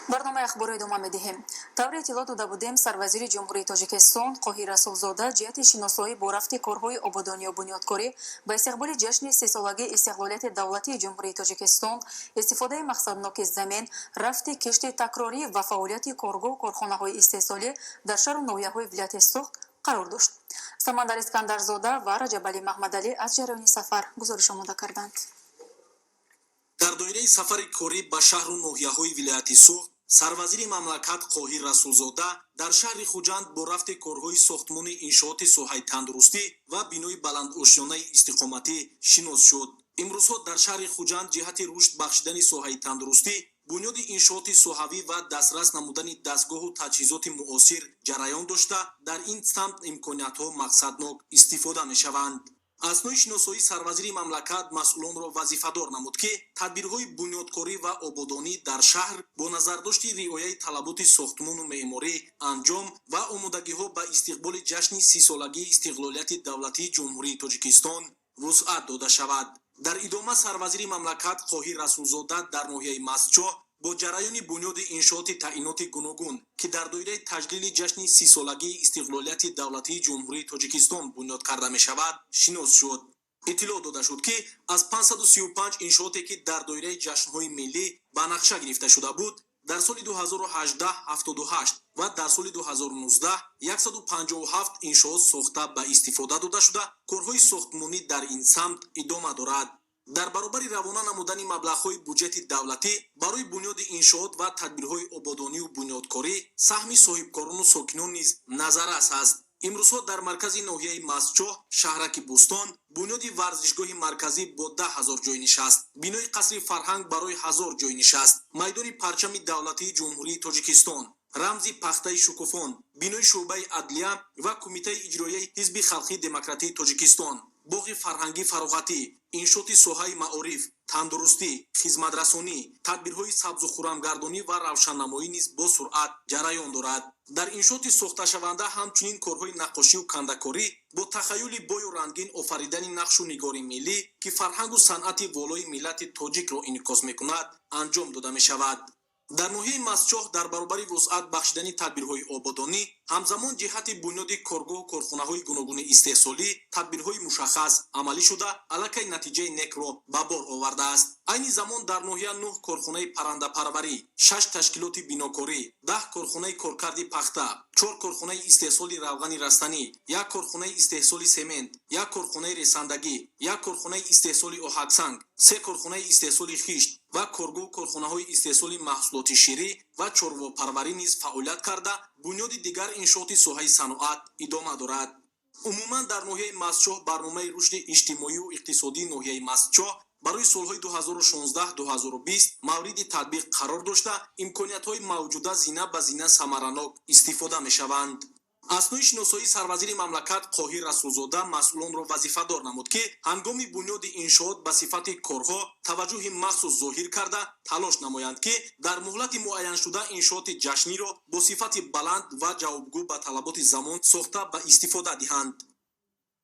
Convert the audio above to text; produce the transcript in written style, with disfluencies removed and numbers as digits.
Барномаи ахборро идома медиҳем. Тавре иттилоъ дода будем, сарвазири Ҷумҳурии Тоҷикистон Қоҳир Расулзода ҷиҳати шиносоӣ бо рафти корҳои ободонию бунёдкорӣ ба истиқболи ҷашни 30-солагии истиқлолияти давлатии Ҷумҳурии Тоҷикистон, истифодаи мақсадноки замин, рафти кишти такрорӣ ва фаъолияти коргоҳу корхонаҳои истеҳсолӣ дар шаҳру ноҳияҳои вилояти Суғд қарор дошт. Самандар Искандарзода ва Раҷабалӣ Маҳмадалӣ аз ҷараёни сафар гузориш омода карданд. Дар доираи сафари корӣ ба шаҳру ноҳияҳои вилояти Суғд сарвазири мамлакат Қоҳир Расулзода дар шаҳри Хуҷанд бо рафти корҳои сохтмони иншооти соҳаи тандурустӣ ва бинои баландошёнаи истиқоматӣ шинос шуд. Имрӯзҳо дар шаҳри Хуҷанд ҷиҳати рушд бахшидани соҳаи тандурустӣ, бунёди иншооти соҳавӣ ва дастрас намудани дастгоҳу таҷҳизоти муосир ҷараён дошта, дар ин самт имкониятҳо мақсаднок истифода мешаванд. Аснои шиносоӣ сарвазири мамлакат масъулонро вазифадор намуд, ки тадбирҳои бунёдкорӣ ва ободонӣ дар шаҳр бо назардошти риояи талаботи сохтмону меъморӣ анҷом ва омодагиҳо ба истиқболи ҷашни 30-солагии истиқлолияти давлатии Ҷумҳурии Тоҷикистон вусъат дода шавад. Дар идома сарвазири мамлакат Қоҳир Расулзода дар ноҳияи Мастчоҳ бо ҷараёни бунёди иншооти таъиноти гуногун, ки дар доираи таҷлили ҷашни 30-солагии истиқлолияти давлатии Ҷумҳурии Тоҷикистон бунёд карда мешавад, шинос шуд. Иттилоъ дода шуд, ки аз 535 иншооте, ки дар доираи ҷашнҳои миллӣ ба нақша гирифта шуда буд, дар соли 2018 78 ва дар соли 2019 157 иншоот сохта ба истифода дода шуда, корҳои сохтмонӣ дар ин самт идома дорад. Дар баробари равона намудани маблағҳои буҷети давлатӣ барои бунёди иншоот ва тадбирҳои ободонию бунёдкорӣ, саҳми соҳибкорону сокинон низ назаррас аст. Имрӯзҳо дар маркази ноҳияи Мастчоҳ, шаҳраки Бӯстон, бунёди варзишгоҳи марказӣ бо 10 000 ҷойнишаст, бинои қасри фарҳанг барои 1000 ҷойнишаст, майдони парчами давлатии Ҷумҳурии Тоҷикистон, рамзи пахтаи шукуфон, бинои шӯъбаи адлия ва Кумитаи иҷроияи Ҳизби халқии демократии Тоҷикистон, боғи фарҳангӣ фароғатӣ, иншооти соҳаи маориф, тандурустӣ, хизматрасонӣ, тадбирҳои сабзу хуррамгардонӣ ва равшаннамоӣ низ бо суръат ҷараён дорад. Дар иншооти сохташаванда ҳамчунин корҳои наққошию кандакорӣ бо тахаюли бою рангин офаридани нақшу нигори миллӣ, ки фарҳангу санъати волои миллати тоҷикро инъикос мекунад, анҷом дода мешавад. Дар ноҳияи Мастчоҳ дар баробари вусъат бахшидани тадбирҳои ободонӣ, ҳамзамон ҷиҳати бунёди коргоҳу корхонаҳои гуногуни истеҳсолӣ тадбирҳои мушаххас амалӣ шуда, аллакай натиҷаи некро ба бор овардааст. Айни замон дар ноҳия нӯҳ корхонаи паррандапарварӣ, шаш ташкилоти бинокорӣ, 10 корхонаи коркарди пахта, чор корхонаи истеҳсоли равғани растанӣ, як корхонаи истеҳсоли семент, як корхонаи ресандагӣ, як корхонаи истеҳсоли оҳаксанг, се корхонаи истеҳсоли хишт ва коргоҳу корхонаҳои истеҳсоли маҳсулоти ширӣ ва чорвопарварӣ низ фаъолият карда, бунёди дигар иншооти соҳаи саноат идома дорад. Умуман, дар ноҳияи Мастчоҳ барномаи рушди иҷтимоию иқтисодии ноҳияи Мастчоҳ барои солҳои 2016-2020 мавриди татбиқ қарор дошта, имкониятҳои мавҷуда зина ба зина самаранок истифода мешаванд. Аснои шиносоии сарвазири мамлакат Қоҳир Расулзода масъулонро вазифадор намуд, ки ҳангоми бунёди иншоот ба сифати корҳо таваҷҷӯҳи махсус зоҳир карда, талош намоянд, ки дар муҳлати муайяншуда иншооти ҷашниро бо сифати баланд ва ҷавобгӯ ба талаботи замон сохта ба истифода диҳанд.